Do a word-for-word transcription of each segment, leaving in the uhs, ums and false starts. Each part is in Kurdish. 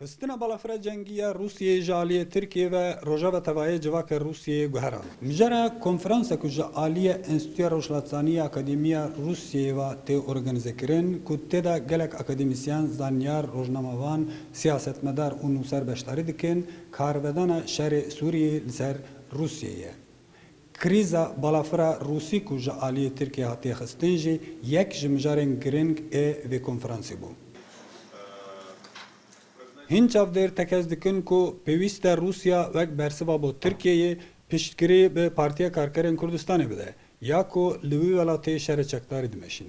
Xistina balafira cengî ya Rûsiyeyê ji aliyê Tirkiyê ve rojeva tevayê civaka Rûsiyeyê guheran. Mijara konferansa ku ji aliyê Enstîtuya Rojhilatsanî ya Akademiya Rûsiyeyê ve tê organîzekirin, ku tê de gelek akademîsyen, zanyar, rojnamevan, siyasetmedar û nûser beşdarî dikin, karvedana şerê Sûriyeyê li ser Rûsiyeyê ye. Krîza balafira Rûsî ku ji aliyê Tirkiyê hatiye xistin jî yek ji mijarên giring ê vê konferansê bû. Hin çavdêr tekez dikin ku pêwîst e Rûsya wek bersiva bo Tirkiyeyê piştgirî bi Partiya Karkerên Kurdistanê bide, ya ku li wî welatê şerê çekdarî dimeşîne.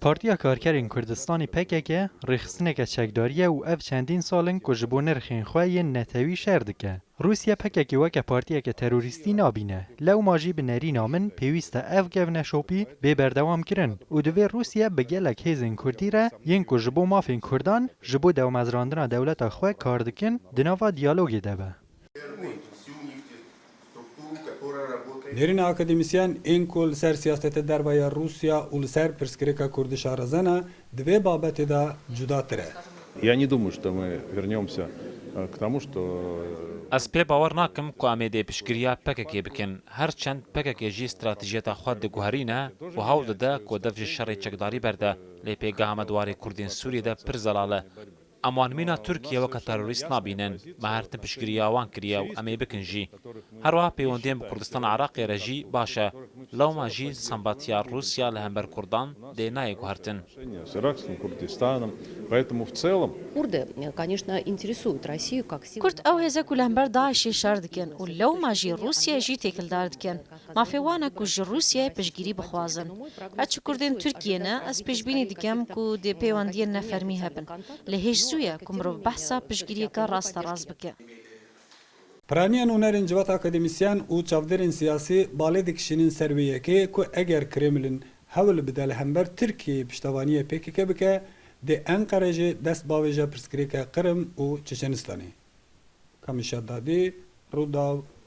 Partiya Karkerên Kurdistanê P K K rêxistineke çekdarî ye û ev çendîn sal in ku ji bo nirxên xwe yên netewî şer dike. Rûsya P K K weke partiyeke terorîstî nabîne. Lewma jî bi nerîna min pêwîst e ev kevneşopî bê berdewam kirin û divê Rûsya bi gelek hêzên Kurdî re yên ku ji bo mafên Kurdan, ji bo dewmezrandina dewleta xwe kar dikin, di nava diyalogê de be. Nêrîna akademîsyen ên ku li ser siyaseta derve ya Rûsya û li ser pirsgirêka Kurdî şarezen e, di vê babetê de cudatir e. Я не думаю, что мы вернёмся, э, к тому, что, э, Ez pê bawer nakim ku em ê dê piştgiriya P K K bikin. Her çend P K K jî stratejiyeta xwe diguherîne û hewl dide ku dev ji şerê çekdarî berde, lê pêgeha me di warê Kurdên Sûriyê de pir zelal e. Em wan mîna Tirkiye weke terorîst nabînin. Me her tim piştgiriya wan kiriye û em ê bikin jî. Her wiha pêwendiyên bi Kurdistana Iraqê re jî baş e. Lewma jî sembatiya Rûsya li hember Kurdan dê nayê guhertin. С иракским Курдистаном. Поэтому в целом Курды, э, конечно, интересуют Россию как силу. Kurd ew hêz e ku li hember DAIŞê şer dikin û lewma jî Rûsyayê jî têkildar dikin. Mafê wan e ku ji Rûsyayê piştgirî bixwazin. Her çi Kurdên Tirkiyê ne, ez pêşbînî dikim ku dê pêwendiyên nefermî hebin. Lê hêj zû ye ku mirov behsa piştgiriyeke rasterast bike. Piraniya nûnerên civata akademîsyen û çavdêrên siyasî balê dikişînin ser wê yekê ku eger Kremlin hewl bide li hember Tirkiyeyê piştevaniyê P K K bike, dê Enqere jî dest bavêje pirsgirêka Qirm û Çeçenistanê. Kamîl Şedadî, Rûdaw,